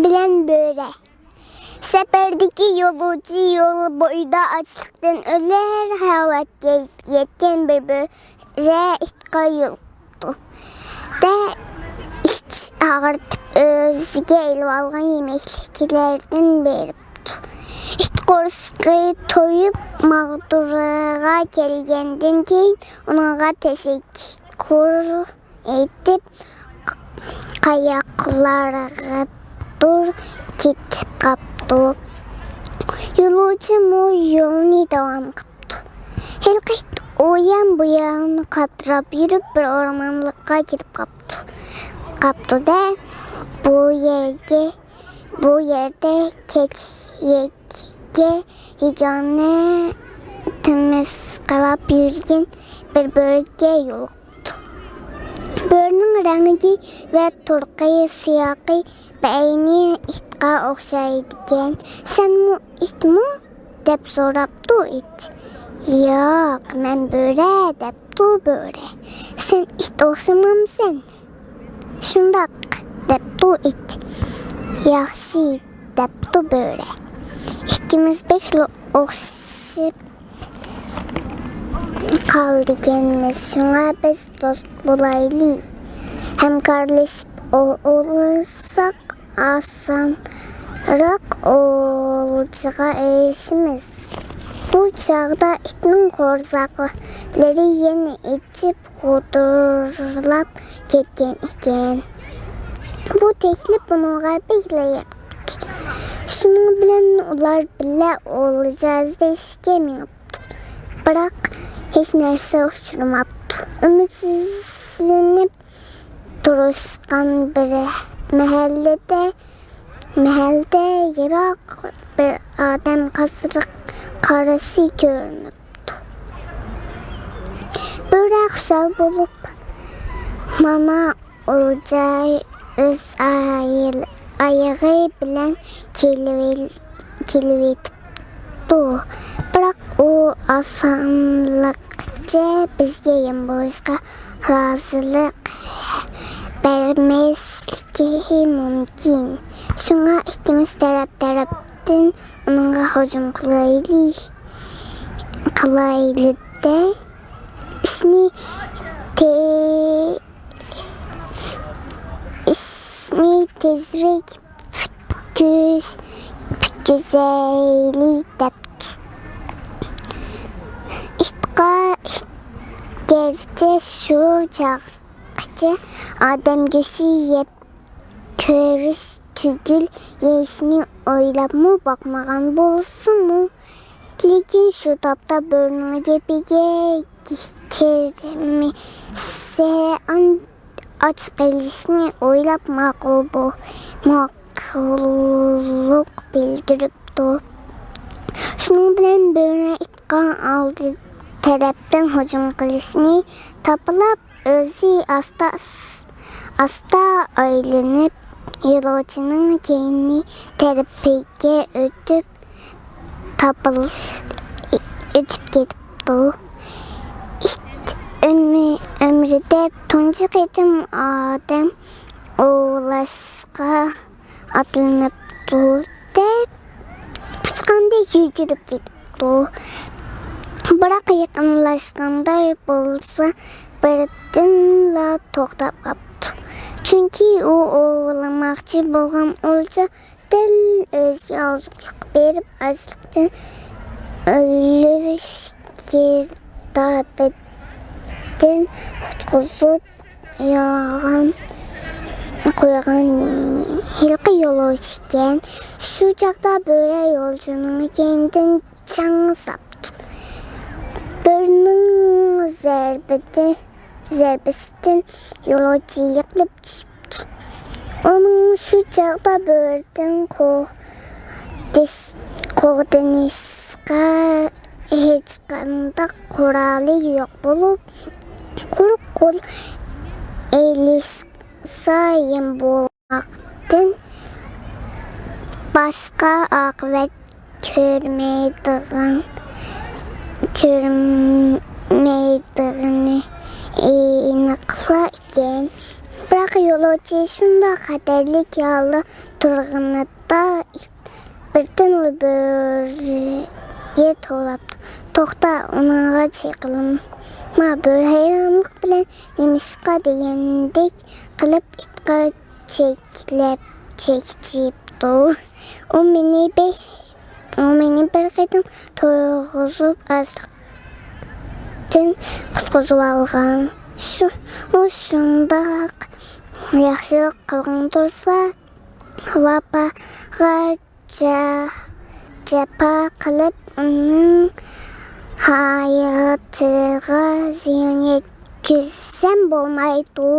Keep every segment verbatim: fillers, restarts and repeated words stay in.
بىلەن بۆرە. سەپەردىكى يولۇچى يول بويىدا ئاچلىقتىن ئۆلەر ھالەتكە يەتكەن بىر بۆرە ئىتقا يولۇقۇپتۇ. دە ئىچ ئاغرىتىپ ئۆزىگە ئېلىۋالغان يېمەكلىكلەردىن بېرىپتۇ. ئىت قورسىقى تويۇپ ماغدۇرغا كەلگەندىن كېيىن ئۇنىڭغا تەشەككۈر ئېيتىپ، قاياقلاردۇر كېتىپ قاپتۇ. يولۇچىمۇ يولىنى داۋام قىپتۇ. ھېلىقى ئىت ئۇ يان بۇ يان قاتراپ يۈرۈپ، بىر ئورمانلىققا كېلىپ قاپتۇ. قاپتۇ-دە، بۇ يەرگە، بۇ يەردە كەكلىككە ھىجانى تىمىسقىلاپ يۈرگەن بىر بۆرىگە يولۇقۇپتۇ. بۆرىنىڭ رەڭگى ۋە تۇرقى، سىياقى بەئەينى ئىتقا ئوخشايدىكەن. «سەنمۇ ئىتمۇ؟» دەپ سوراپتۇ ئىت. «ياق، مەن بۆرە» دەپتۇ بۆرە. «سەن ئىت ئوخشىمامسەن؟» «شۇنداق» دەپتۇ ئىت. «ياخشى» دەپتۇ بۆرە. «ئىككىمىز بەكلا ئوخشىشىپ قالىدىكەنمىز، شۇڭا بىز دوست بولايلى. ھەمكارلىشىپ ئوۋلىساق ئاسانراق ئولجىغا ئېرىشىمىز.» بۇ چاغدا ئىتنىڭ قورساقلىرى يەنە ئېچىپ، غۇدۇرلاپ كەتكەن ئىكەن. بۇ تەكلىپ ئۇنىڭغا بەكلا ياقتى. شۇنىڭ بىلەن ئۇلار بىللە ئولجا ئىزدەشكە مېڭىپتۇ. بىراق ھېچ نەرسە ئۇچرىماپتۇ. ئۈمىدسىزلىنىپ تۇرۇشقان بىر مەھەللىدە، مەھەلدە يىراق بىر ئادەم قاسراق قارىسى كۆرۈنۈپتۇ. بۆرە خۇشال بولۇپ، «مانا ئولجا ئۆز ئايىل-، ئايىغى بىلەن كېلىۋېل-، كېلىۋېتىپتۇ. بىراق ئۇ ئاسانلىقچە بىزگە يەم بولۇشقا رازىلىق بەرمەسلىكى مۇمكىن. شۇڭا ئىككىمىز تەرەپ-تەرەپتىن ئۇنىڭغا ھۇجۇم قىلايلى، قىلايلى-دە، ئىشنى تې-، ئىشنى تېزرەك پۈتكۈز-، پۈتكۈزەيلى» دەپتۇ. ئىتقا گەرچە شۇ چاغقىچە ئادەم گۆشى يەپ كۆرۈش تۈگۈل، يەيشنى ئويلاپمۇ باقمىغان بولسىمۇ، لېكىن شۇ تاپتا بۆرىنىڭ گېپىگە كىرمىسە، ئان-، ئاچ قېلىشنى ئويلاپ، ماقۇل بو-، ماقۇللۇق بىلدۈرۈپتۇ. شۇنىڭ بىلەن بۆرە ئىتقا ئالدى تەرەپتىن ھۇجۇم قىلىشنى تاپىلاپ، ئۆزى ئاستا، ئاستا ئايلىنىپ، يولۇچىنىڭ كەينى تەرىپىگە ئۆتۈپ، تاپىل-، ئۆتۈپ كېتىپتۇ. ئىت ئۆمرى-، ئۆمرىدە تۇنجى قېتىم ئادەم ئوۋلاشقا ئاتلىنىپتۇ دەپ، ئۇچقاندەك يۈگۈرۈپ كېتىپتۇ. بىراق يېقىنلاشقاندا بولسا، بىردىنلا توختاپ قاپتۇ. چۈنكى ئۇ ئوۋلىماقچى بولغان ئولجا دەل ئۆزىگە ئازلىق بېرىپ، ئاچلىقتىن ئۆلۈش گىردابىدىن قۇتقۇزۇپ، يالغان قويغان ھېلىقى يولۇچى ئىكەن. شۇ چاغدا بۆرە يولچىنىڭ كەينىدىن چاڭ ساپتۇ. بۆرىنىڭ زەربىدە-، زەربىسىدىن يولۇچى يىقىلىپ چۈشۈپتۇ. ئۇنىڭ شۇ چاغدا بۆرىدىن قوغدىش-، قوغدىنىشقا ھېچقانداق قورالى يوق بولۇپ، قۇرۇق قول ئېلىشسا يەم بولماقتىن باشقا ئاقىۋەت كۆرمەيدىغان، كۆرمەيدىغىنى ئېنىقلا ئىكەن. بىراق يولۇچى شۇنداق خەتەرلىك ھالدا تۇرغىنىدا، بىردىنلا بۆرىگە توۋلاپتۇ. توختا، ئۇنىڭغا چېقىلما. بۆرە ھەيرانلىق بىلەن نېمىشقا دېگەندەك قىلىپ ئىتقا چەكلەپ چەكچىيىپتۇ. ئۇ مېنى بەك، ئۇ مېنى بىر قېتىم تويغۇزۇپ ئاچلىقتىن قۇتقۇزۇۋالغان. شۇ، ئۇ شۇنداق ياخشىلىق قىلغان تۇرسا، ۋاپاغا جا-، جاپا قىلىپ، ئۇنىڭ ھاياتىغا زىيان يەتكۈزسەم بولمايدۇ.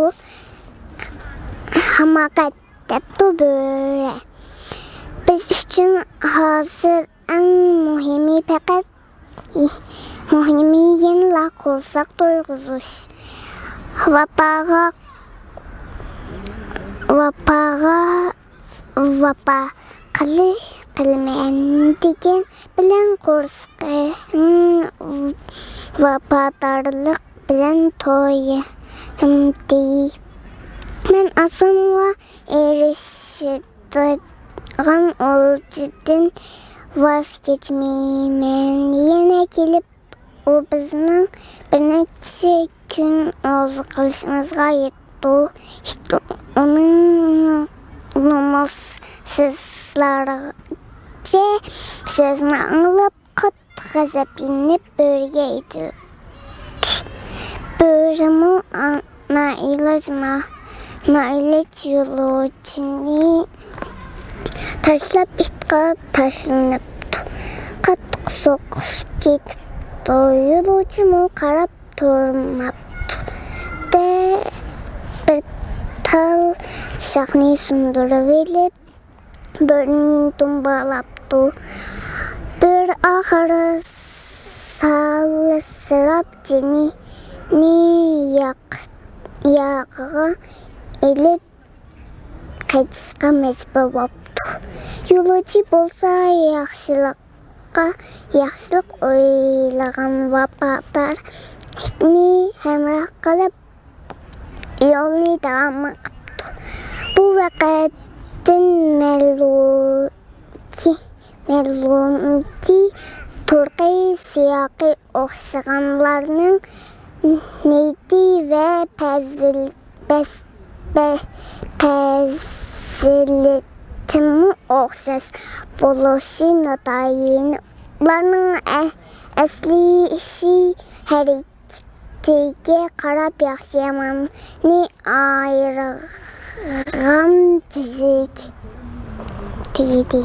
ھاماقەت، دەپتۇ بۆرە. بىز ئۈچۈن ھازىر ئەڭ مۇھىمى پەقەت، مۇھىمى يەنىلا قورساق تويغۇزۇش. ۋاپاغا، ۋاپاغا ۋاپا قىلى-، قىلىمەن دېگەن بىلەن قورسىقىڭ ۋاپادارلىق بىلەن تويۇمدى. مەن ئاسانلا ئېرىشىدىغان ئولجىدىن ۋاز كەچمەيمەن. يەنە كېلىپ، ئۇ بىزنىڭ بىر نەچچە كۈن ئوزۇقلىنىشىمىزغا يېتىدۇ. ئۇنىڭ نومۇسسىزلارچە سۆزىنى ئاڭلاپ، قاتتىق غەزەپلىنىپ، بۆرىگە ئېتىلىپتۇ. بۆرىمۇ ئا-، نائىلاج ما-، نائىلاج يولۇچىنى تاشلاپ، ئىتقا تاشلىنىپتۇ. قاتتىق سوقۇشۇپ كېتىپتۇ. يولۇچىمۇ قاراپ تۇرماپتۇ. دە، بىر تال شاخنى سۇندۇرۇۋېلىپ، بۆرىنى دۇمبالاپتۇ. بۆرە ئاخىرى سالسىراپ، جېنىنى ياق-، ياقىغا ئېلىپ، قېچىشقا مەجبۇر بوپتۇ. يولۇچى بولسا ياخشىلىققا ياخشىلىق ئويلىغان ۋاپادار ئىتنى ھەمراھ قىلىپ، يولىنى داۋام قىپتۇ. بۇ ۋەقەدىن مەلۇمكى، مەلۇمكى، تۇرقى، سىياقى ئوخشىغانلارنىڭ نىيىتى ۋە پەزىل-، پەز-، پە-، پەزىلىتىمۇ ئوخشاش بولۇشى ناتايىن. ئۇلارنىڭ ئە-، ئەسلىي ئىشى ھەرىكىتىگە قاراپ ياخشى-ياماننى ئايرىغان تۈزۈك تۈگىدى.